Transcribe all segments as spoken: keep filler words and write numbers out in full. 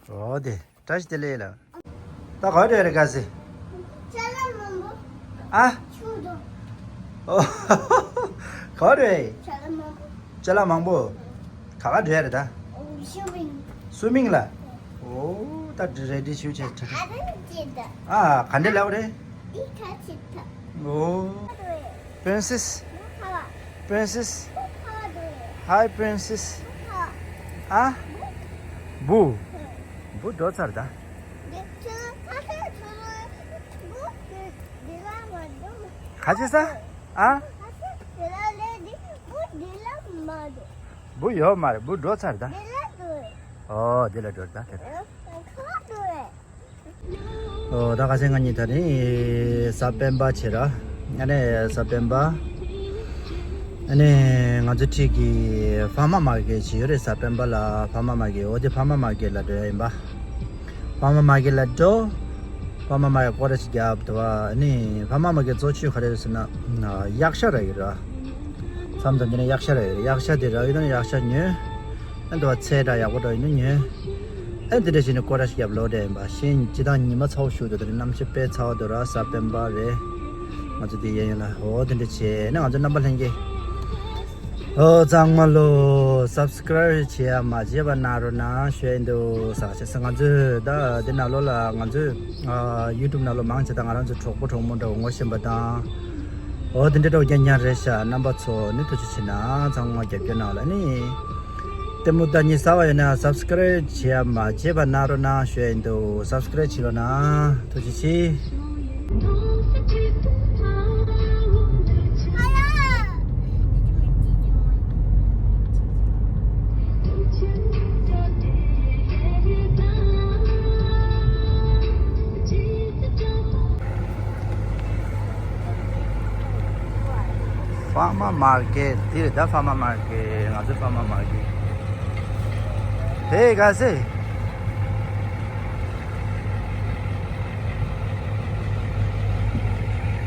ཨོ་དེ། བཀྲ་ཤིས་བདེ་ལེགས་ལ། ད་ག་བ་འགྲོ་ཡ་རེད་ག་ཟེ། ཅ་ལག་མང་པོ། ཨ། ཆུ་དང་། ཨོ། ག་བ་འགྲོ་ཡ་ཡིན། ཅ་ལག་མང་པོ། ཅ་ལག་མང་པོ། ག་ག་འགྲོ་ཡ་རེད་ད། སུ་མིང་། སུ་མིང་ལ། ཨོ། ད་རེ་ཌི་ཞུ་བྱས་ཁྲ་ཁྲ། ཨ་རེ་ཅི་ད། ཨ། ག་འདྲ་ལབ་རེད། འདི་ག་ཅི་ད། ཨོ། Princess། Princess། Hi Princess། ཨ། བུ། བུ་འགྲོ་ཚར་ད། ག་ཅི་ཟེར། ཨ། བུ་ཡོད་མ་རེད། བུ་འགྲོ་ཚར་ད། ཨོ་འདི་ལ་འགྲོ་ད་དེ། ཨོ་ད་ག་ཟེ་ང་གཉིས་ད་ནི་གཟའ་སྤེན་པ་བྱེད་ར། ཨ་ནི་གཟའ་སྤེན་པ། ཨ་ནི་ང་ཚོ་འཁྲིས་ཀྱི་ཕ་མ་མ་གི་བྱེད་ཡོད་རེད། གཟའ་སྤེན་པ་ལ་ཕ་མ་མ་གི། འོ་དེ་ཕ་མ་མ་གི་ལ་འགྲོ་ཡ་ཡིན་པ། ཕ་མ་མ་གི་ལ་འགྲོ། ཕ་མ་མ་གི་སྐོར་ར་ཞིག་རྒྱབ་འདུག་བ། ཨ་ནི་ཕ་མ་མ་གི་གཙོ་ཆེ་ག་རེ་རེད་ཟེར་ན། ཨ། གཡག་ཤ་ར་ཡོད་ར། མཚམས་མཚམས་ཀྱི་ནི་གཡག་ཤ་ར་ཡོད་ར། གཡག་ཤ་དེ་ར་ཡོད་ན་གཡག་ཤ་ཉོས། ཨ་འདུག་བ། ཚལ་འདྲ་ཡག་པོ་འདྲ་ཡིན་ན་ཉོས། ཨ་འདི་འདྲ་བྱས་ནས་སྐོར་ར་ཞིག་རྒྱབ་ལོག་འདྲ་ཡིན་པ། གཞན་སྤྱིར་བཏང་ཉི་མ་ཚ་བོ་ཞིག་འདུག་དེ་རིང་གནམ་གཤིས་དཔེ་ཚ་བོ་འདུག་ར། གཟའ་སྤེན་པ་རེད། ང་ཚོ་དེ་གཡས་གཡོན་ལ་འོ་དེ་འདྲ་བྱས་ནས་ང་ཚོ་རྣམ་པ་ལྷན་རྒྱས། ཨོ་གཙང་མ་ལོ། སབ་སི་ཀ་རའིབ་བྱེད་ཡ་མ་བརྗེད་པ་གནང་རོགས་གནང་ཞུ་ཡ་ཡིན་འདུག་ཟེར་བྱས་ང་ཚོས་ད་འདི་ནང་ལོགས་ལ་ང་ཚོས་ཨ་ཡུ་ཊུབ་ནང་ལོགས་མང་ཆེ་ད་ང་རང་ཚོ་གྲོགས་པོ་གྲོགས་མོ་འདྲ་བོ་ངོ་ཤེས་པ་དང་། ཨོ་དེ་འདྲ་འདྲ་བོ་རྐྱང་རྐྱང་རེད་ཤག་རྣམ་པ་ཚོ་ནི་ཐུགས་རྗེ་ཆེ་གནང་། གཙང་མ་རྒྱབ་སྐྱོར་གནང་ལ་ནི། ལྟད་མོ་ལྟ་སྙིང་ཟ་བ་ཡོད་ན་སབ་སི་ཀ་རའིབ་བྱེད་ཡ་མ་བརྗེད་པ་གནང་རོགས་གནང་ཞུ་ཡ་ཡིན་འདུག་སབ་སི་ཀ་རའིབ་བྱེད་རོགས་གནང་། ཐུགས་རྗེ་ཆེ། ཕ་མ་མར་ཀེ་ཊི་འདི་རེད་ད། ཕ་མ་མར་ཀེ་ཊི། ང་ཚོའི་ཕ་མ་མར་ཀེ་ཊི་དེ་ག་ཟེ།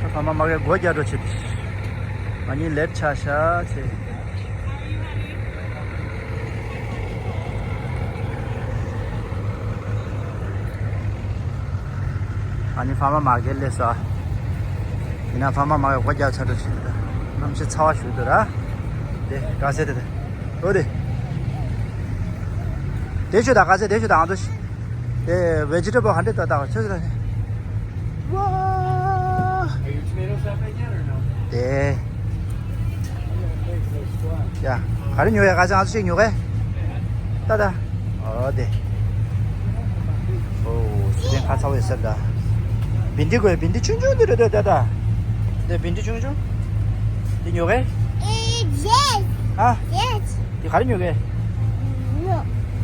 ད་ཕ་མ་མར་ཀེ་ཊི་སྒོ་རྒྱག་འགྲོ་བྱེད་དེ། ང་གཉིས་ལེཊ་ཆགས་ཤག་བྱས། ཨ་ནི་ཕ་མ་མར་ཀེ་ཊི་སླེབས་སོང་། ཡིན་ན་ཕ་མ་མར་ཀེ་ཊི་སྒོ་རྒྱག་ཚར་འགྲོ་བྱེད་འདུག་གནམ་གཤིས་ཚ་བ་ཞིག་འདུག་ར། དེ་ག་ཟེ་དེ་དེ། འོ་དེ། དེ་ཆུ་ད་ག་ཟེ་དེ་ཆུ་ད་ཨང་དུ་ཤི། དེ་བེ་ཇི་ཊེ་བལ་ག་འདྲ་ད་ད་ཆུ་ཟེ་ད། ཝ། Are you tomatoes up again or no? དེ། ཡ། ག་རེ་ཉོ་ཡ། ག་ཚོད་ང་ཚོ་ཞིག་ཉོ་གས། ད་ད། ཨོ་དེ། ཨོ་སི་ཏན་ཁ་ཚ་བའི་སར་ད། བིན་དི་དགོས། བིན་དི་ཆུང་ཆུང་འདི་རེད་ད་ད། དེ་བིན་དི་ཆུང་ཆུང་། འདི་ཉོ་གས། ཨ། འདི་ག་རེ་ཉོ་གས།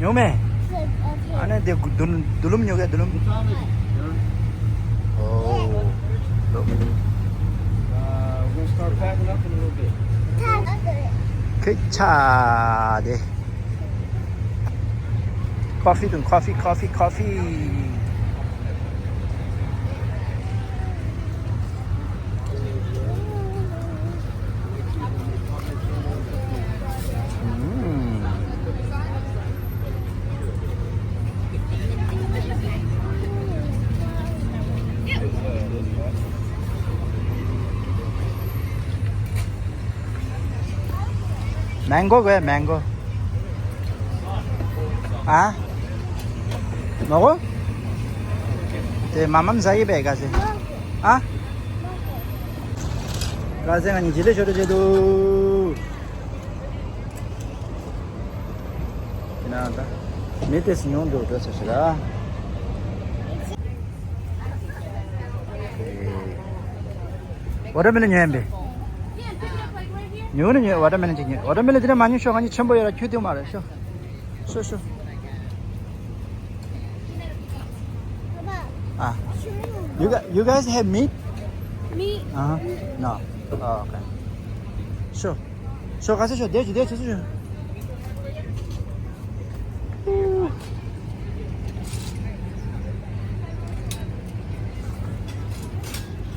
ཉོ་མེད། ཨ་ནི་དེ་དུ་དུ་ལུམ་ཉོ་གས་དུ་ལུམ། ཨོ། ཁེ་ཆ་དེ། ཁོ་ཕི་དང་ཁོ་ཕི་ཁོ་ཕི་ཁོ་ཕི། མེང་གོ་དགོས། མེང་གོ། ཨ། མ་གོ། དེ་མ་མམ་ཟ་ཡི་པས་ག་ཟེ། ཨ། ག་ཟེ་ང་གཉིས་ཇི་ལེ་ཤོར་བྱེད་དུ། དེ་ན་ད་མི་དེ་སུ་ཉུང་འགྲོ་འགྲོ་ཟེར་ཞིག་ལ། ཝ་ཊར་མེ་ལོན་ཉོས་ཡིན་པས། ཉོས་ནི་ཉོས། ཝ་ཊར་མེ་ལོན་ཅིག་ཉོས། ཝ་ཊར་མེ་ལོན་དེ་འདྲ་མ་ཉོས་ཤོག་ང་གཉིས་ཆེན་པོ་ཡོད་ར་ཁྱོད་དེ་མ་རེད་ཤོག་ཤོག་ཤོག Ah, you guys, you guys have meat? Meat? Uh-huh. No. Oh, okay. Sure. Sure, 가세요. Sure, 내주, 내주, 내주.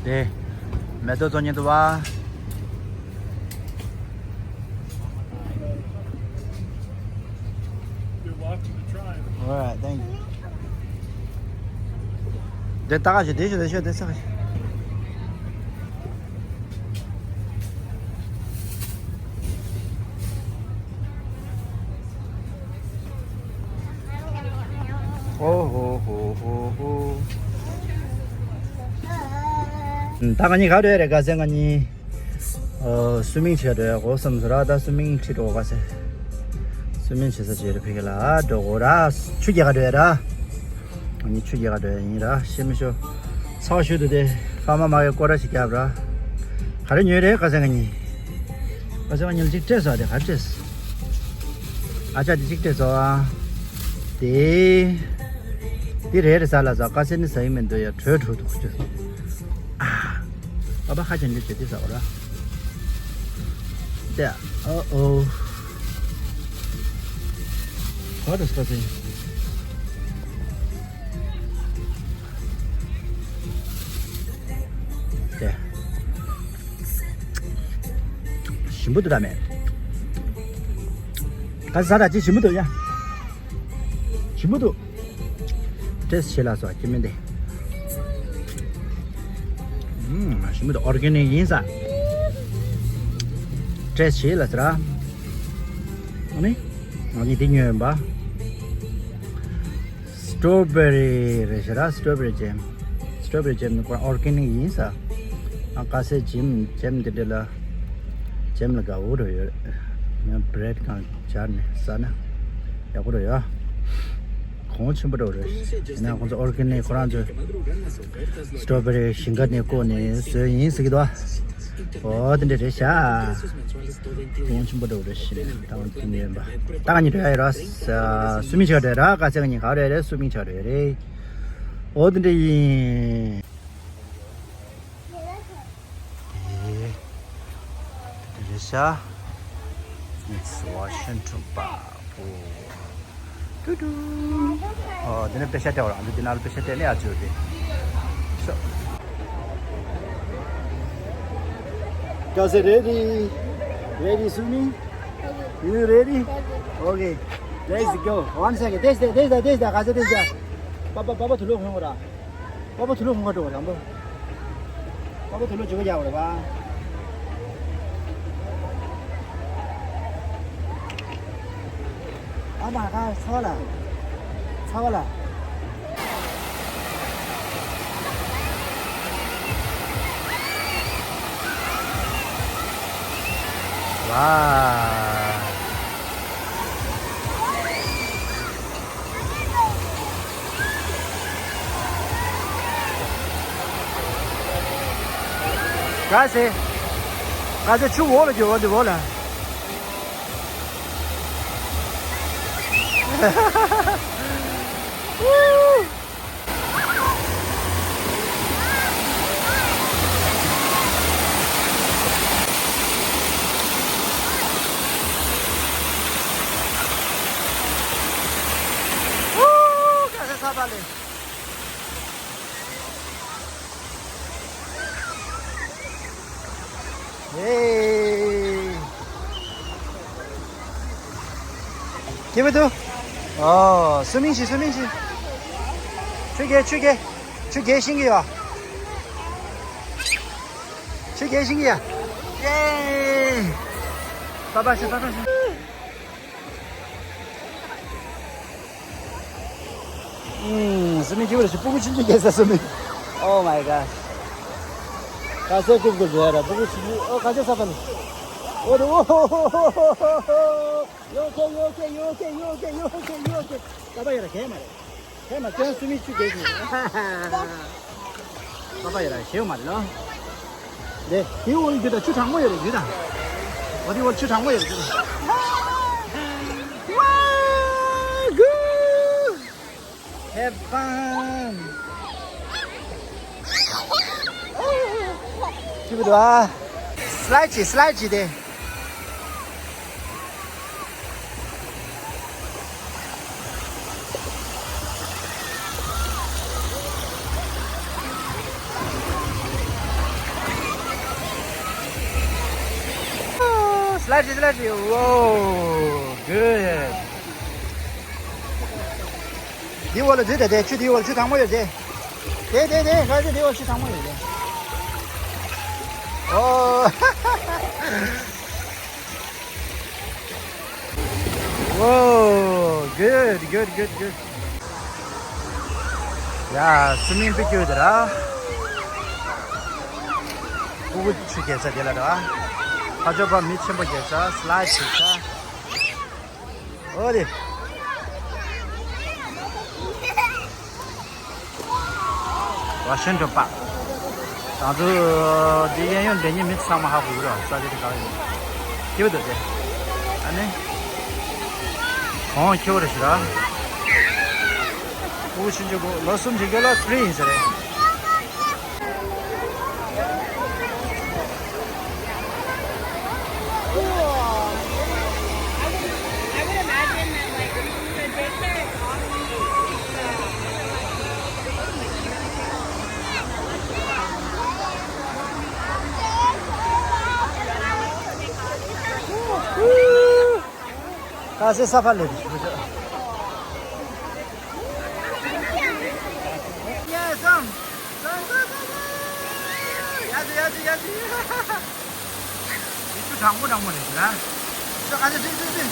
네. 매도 전에도 와. All right, thank you. དེ་ལྟ་ག་ཞིག་དེ་ཞིག་དེ་ཞིག་དེ་ས་ག་ཞིག་ཨོ་ཧོ་ཧོ་ཧོ་ཧོ། ད་ང་གཉིས་ག་རེ་རེད། ག་ཚད་ང་གཉིས། ཨོ། སུ་མིང་བྱས་འགྲོ་ཡ་གོ་བསམ་སོང་ར། ད་སུ་མིང་ཁྲིད་འགྲོ་ག་ཟེ། སུ་མིང་བྱེད་ས་བྱེད་རེ་ཕ་གི་ལ་འགྲོ་གོ་ར། ཆུ་རྒྱག་ག་འགྲོ་ཡ་ར། ང་གཉིས་ཆུ་རྒྱག་ག་འགྲོ་ཡ་ཡིན་ར། ཤེས་མི་ཤོ། ཚ་བ་ཤུ་དུ་དེ་ཧ་མ་མ་གི་སྐོར་ར་ཞིག་རྒྱབ་ར། ག་རེ་ཉོས་རེད་ག་ཟེ་ང་གཉིས། ག་ཟེ་ང་གཉིས་ལ་ཅིག་སྤྲད་ས་དེ་ག་སྤྲད་ས། ཨ་ཅག་དེ་ཅིག་སྤྲད་ས་ཨ། དེ། དེ་རེད་རེད་ཟ་ལ་ཟ། ག་ཟེ་ནི་ཟ་ཡི་མི་འདུག་ཡ། གྲོད་བྲོ་འདུག་ཁུ་ཆུ། ཨ། པ་པ་ཧ་ཅང་འདི་བྱེད་དེ་ཟ་བ་ར། དེ། ཨོ་ཨོ། What is that thing? དེ། ཞིམ་པོ་འདུག་ད་མེད། ག་ཟ་ད་ཅི་ཞིམ་པོ་འདུག་ཡ། ཞིམ་པོ་འདུག་ཏེས་ཆེ་ལ་སོ་ཀྱི་མིན་ཏེ། ཨུམ། ཞིམ་པོ་འདུག་ཨོར་གེ་ནིག་ཡིན་ས། ཏེས་ཆེ་ལ་སོ་ར། ཨ་ནི། ཨ་ནི་དེ་ཉོས་ཡིན་པ། སི་ཊོ་བེ་རི་རེད་ཤག་ར། སི་ཊོ་བེ་རི་ཇེམ། སི་ཊོ་བེ་རི་ཇེམ་ནི་ཁོ་རང་ཨོར་གེ་ནིག་ཡིན་ས། ཨ་ཀ་སེ་ཇེམ་ཇེམ་དེ་འདྲ་ལ། ཇེམ་ལ་དགའ་བོ་རེ་ཡོད། ང་བྲེད་གང་སྦྱར་ནས་ཟ་ན་ཡག་པོ་རེ་ཡོད། གོང་ཆེན་པོ་འདྲ་བོ་རེད། ཡིན་ན་ཁོང་ཚོ་ཨོར་གེ་ནིག་ཁོ་རང་ཚོ་སི་ཊོ་བེ་རི་ཞིང་ཁ་ནས་བཀོག་ནས་བཟོས་ཡིན་ཟེར་གྱི་འདུག་འོ་དེ་འདྲ་རེད་ཤག་གོང་ཆེན་པོ་འདྲ་བོ་རེད་ཤག་ད་ང་ཚོ་ཉོས་པ། ད་ང་གཉིས་འགྲོ་ཡ་ཡོད་ར། སུ་མིང་ཆགས་འགྲོ་ཡ་ར། ཀ་ཚེ་ང་གཉིས་ག་རེ་རེད། སུ་མིང་ཆགས་འགྲོ་ཡ་རེད། འོ་དེ་འདྲ་ཡིན། ཨེ། དེ་འདྲ་རེད་ཤག It's Washington Park. ཨོ། ཏུ་ཏུ། ཨོ། དེ་ནས་པེ་ཤ་སྟེར་བ་ར། འདི་ནང་ལ་པེ་ཤ་སྟེར་ནས་ཨ་ཅོ་དེ། So. Guys, ready? Ready, Sumi? You ready? Okay. Let's go. One second. This, this, this, this, this, this, this. Papa, papa, tu lo hong ra. པ་པ་དུ་ལོ་ཧུང་ག་འགྲོ་བ་དང་པོ། པ་པ་དུ་ལོ་འཇུ་ག་རྒྱག་པ་རེད་པ། ཨ་མ་ཁ་ཚ་བ་ལ། ཚ་བ་ལ། ཝ། ག་ཟེ། ག་ཟེ་ཆུ་འོག་ལ་འགྱོ་བ་འདི་འོག་ལ། ག་ཟེ་ས་པ་ལེ། ཧེ། སྐྱིད་པོ་འདུག་ཨོ། སུ་མིང་ཞིག་སུ་མིང་ཞིག་ཆུ་རྒྱས་ཆུ་རྒྱས། ཆུ་རྒྱས་ཤིང་གི་ཡོད། ཆུ་རྒྱས་ཤིང་གི་ཡ། ཡེ། པ་པ་ཞིག་པ་པ་ཞིག་ཨུམ། སུ་མིང་སྐྱིད་པོ་རེད་ཤག་སྤུ་གུ་ཆུང་ཆུང་སྐྱེས་ས་སུ་མིང་། Oh my god. ག་ཟེ་ཀུབ་ཀུབ་རེད་ར་སྤུ་གུ་ཆུང་ཆུང་། ཨོ་ག་ཟེ་ས་པ་ནི། ཨོ་རེད། ཨོ་ཧོ་ཧོ་ཧོ། You okay, you okay, you okay, you okay, you okay, you okay. ད་པ་ཡོད་ར་གས་མ་རེད། གས་མ་ཁྱོད་སུ་མིང་ཆུ་རྒྱས་ཤིང་། ད་པ་ཡོད་ར་ཞེའུ་མ་རེད་ལོ། དེ་དེའི་འོག་ལ་འདུག་ད་ཆུ་གྲང་མོ་ཡོད་རེད་འདུག་ད། འོ་དེའི་འོག་ཆུ་གྲང་མོ་ཡོད་རེད་འདུག་ད། Wow, good. Have fun. ཅི་བྱེད་འདུག་ཨ། སི་ལའེ་ཌི་བྱེད་སི་ལའེ་ཌི་བྱེད་དེ། སི་ལའེ་ཌི་བྱེད་སི་ལའེ་ཌི་བྱེད། Whoa, good. འདི་འོག་ལ་འཛུལ་ད་དེ། ཆུ་འདིའི་འོག་ལ་ཆུ་གྲང་མོ་ཡོད་དེ། དེ་དེ་དེ་ག་ཚོད་དེ་འོ་ཤི་དང་མོ་ཡོད་དེ། ཨོ། Whoa, good, good, good, good. ཡ། སུ་མིང་པུལ་སྐྱོད་དེ་ར། ཕྲུ་གུ་ཆུ་རྒྱག་ས་དེ་ལ་ར། ཕ་ཇོ་པ་མི་ཆེན་པོ་རྒྱག་ས་སི་ལའེ་ཌི་བྱེད་ས། ཨོ་དེ། ཝ་ཤིང་ཊོན་པཱག་ང་ཚོ་འདི་གཡས་གཡོན་འདི་གཉིས་མི་ཚང་མ་ཧ་གོ་གི་རེད་བ། ས་ཆ་དེ་ག་རེ་ཡིན། སྐྱིད་པོ་འདུག་སྟེ། ཨ་ནི། གོང་ཁྱེའུ་རེད་ཤི་ར། ཕྲུ་གུ་ཆུང་ཆུང་པོ་ལོ་གསུམ་ཅིག་སྐྱོད་ལ་ཕི་རི་ཡིན་ས་རེད། ཁ་སེ་ས་ཕ་ལེ། ཡ་སམ། ཡ་ཟི་ཡ་ཟི་ཡ་ཟི། མི་ཆུ་གྲང་མོ་གྲང་མོ་རེད་ལ། ཤོག་ཨ་ནི་སིན་སིན་སིན།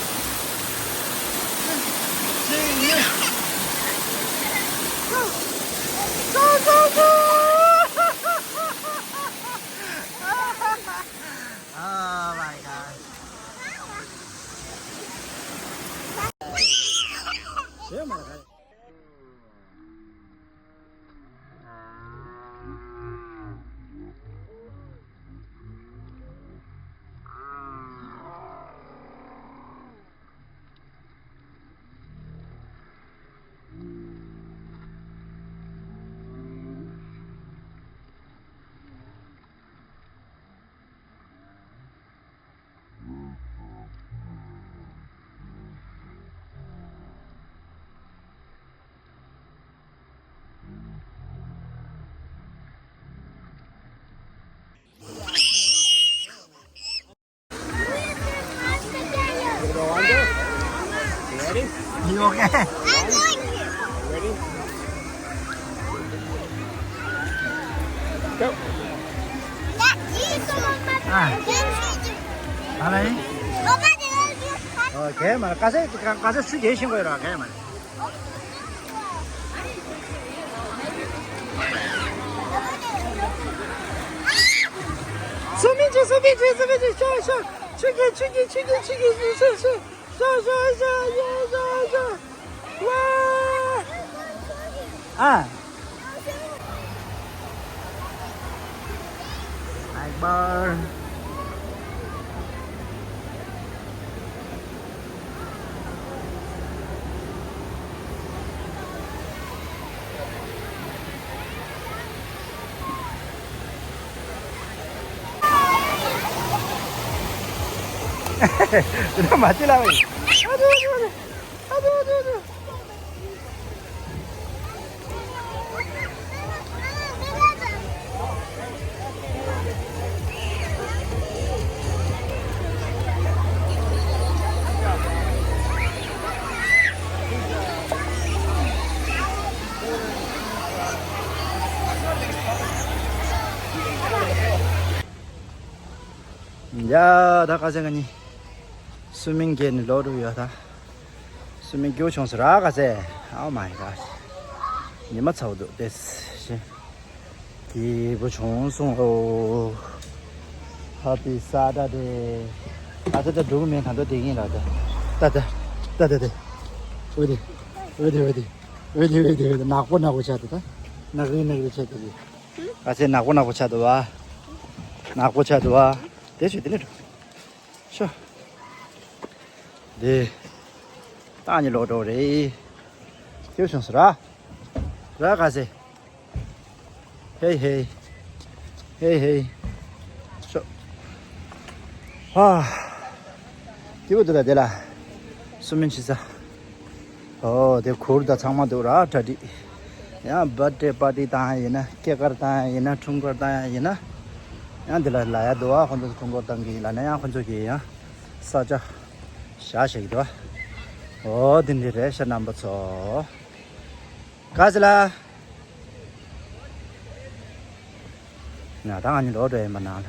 སིན། སིན། སོ་སོ་སོ། Oh my god. You okay? Go. Ah. All right. Okay, man. Kasi, kasi sugi shin ko ro, okay, man. Suminchi, suminchi, suminchi, sure, sure. Chugi, chugi, chugi, chugi, sure, sure. Sure, sure, sure, yeah, sure, sure. Wow. Ah. Akbar. Ina mati la wai. Adu, adu, adu. Adu, adu, adu. ཡ་ད་ཁ་སང་ང་གཉིས་སུ་མིང་གྱེས་ནས་ལོག་འགྲོ་ཡོད་ད། སུ་མིང་སྐྱོ་བྱུང་ཟེར་ར་ཁ་སང་། Oh my god. ཉི་མ་ཚ་བོ་འདུག་སྟེ་ཤི། སྐྱིད་པོ་བྱུང་སོང་ཨོ། Happy Saturday. ཨ་ད་ད་འགྲོ་གི་མེད་ད་འགྲོ་བསྡད་ཀྱིན་ལ་ད། ད་ད་ད་ད་ད། འོ་དེ་འོ་དེ་འོ་དེ་འོ་དེ་འོ་དེ་འོ་དེ་ནག་པོ་ནག་པོ་ཆགས་འདུག་ད། ནག་རིལ་ནག་རིལ་ཆགས་འདུག་ཨ་ཙེ་ནག་པོ་ནག་པོ་ཆགས་འདུག་བ། ནག་པོ་ཆགས་འདུག་བ། དེ་ཆོས་དེ་ལས་འགྲོ། ཤོ། དེ། ཏང་ཉི་ལོག་འགྲོ་རེད། ཁྱེར་བྱུང་ཟེར་ར། ར་ག་ཟེ། ཧེ་ཧེ། ཧེ་ཧེ། ཤོ། ཧ། སྐྱིད་པོ་འདུག་ད་དེ་ལ། སུ་མིན་ཆི་ས། ཨོ་དེ་གུར་དང་ཚང་མ་འདུག་ར་གྲ་སྒྲིག་ཡང་བར་ཐི་ཌེ་པར་ཊི་བཏང་ཡ་ཡིན་ན་སྐྱེས་སྐར་བཏང་ཡ་ཡིན་ན་འཁྲུངས་སྐར་བཏང་ཡ་ཡིན་ན། ཡང་འདི་ལ་ལ་ཡ་འདུག་ཨ། ཁོང་ཚོ་འཁྲུངས་སྐར་བཏང་གི་ཡིན་ལབ་ན་ཡང་ཁོང་ཚོ་གི་ཡང་ས་ཆ་བཞག་བཞག་གི་འདུག་ཨ། ཨོ་དེ་འདི་རེད་ཤག་རྣམ་པ་ཚོ། ག་ཟེ་ལ། ང་དང་ང་གཉིས་ལོག་འགྲོ་ཡིན་པ་ན་ལ།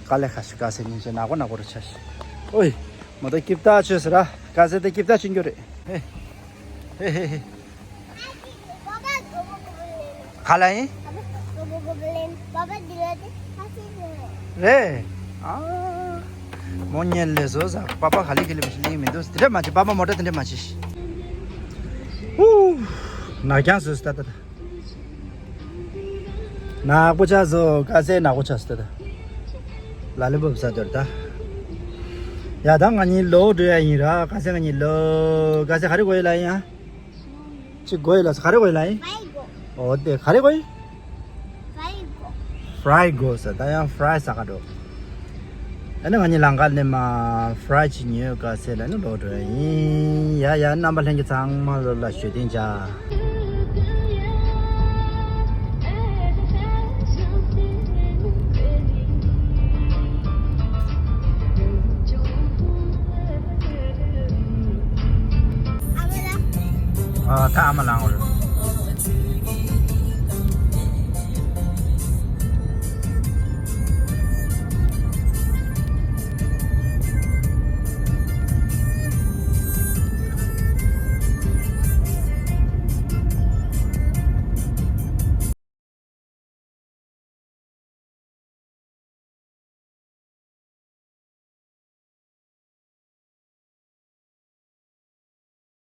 དཀའ་ལས་ཁག་ཤི་དཀའ་སེ་སྙིང་རྗེ་ནག་པོ་ནག་པོ་རུ་ཆགས་ཤི། ཨོའི། མོ་ཏོ་ཀིབ་ཏ་ཆོས་ཟེར་ར། དཀའ་སེ་དེ་ཀིབ་ཏ་ཆུན་རྒྱུ་རེད། ཧེ། ཧེ་ཧེ་ཧེ། ག་ལ་ཡིན། རེད། ཨ། མོ་ཉལ་ལས་བཟོ་ཟ། པ་པ་ག་ལེ་ག་ལེ་མི་ཤི་ལིང་མི་འདུག་དེ་འདྲ་མ་བྱེད། པ་པ་མོ་ཏོ་དེ་འདྲ་མ་བྱེད་ཤི། ཧུ། ནག་རྐྱང་བཟོས་ད་ད་ད། ནག་པོ་ཆགས་སོ། དཀའ་སེ་ནག་པོ་ཆགས་སོ་ད་ད། ལ་ལི་བབ་ཟ་འདོད་ད། ཡ་ད་ང་གཉིས་ལོག་འགྲོ་ཡ་ཡིན་ར། དཀའ་སེ་ང་གཉིས་ལོག་དཀའ་སེ་ག་རེ་དགོས་ཡོད་ལ་ཡིན་ཡ། ཅི་དགོས་ཡོད་ལ་ག་རེ་དགོས་ཡོད་ལ་ཡིན། ཨོ་དེ་ག་རེ་དགོས་ཡིན། ཧྥ་རའི་དགོས་ཟེར། ད་ཡང་ཧྥ་རའི་ཟ་ག་འགྲོ། ཨ་ནི་ང་གཉིས་ལམ་ཁ་ནས་མ་ཧྥ་རའི་ཅིག་ཉོས། དཀའ་སེ་ལ་ནི་ལོག་འགྲོ་ཡ་ཡིན། ཡ་ཡ། རྣམ་པ་ལྷན་རྒྱས་ཚང་མ་ལ་ཞུ་རྟེན་བྱ། ཨ་ད་ཨ་མ་ལངས་རེད།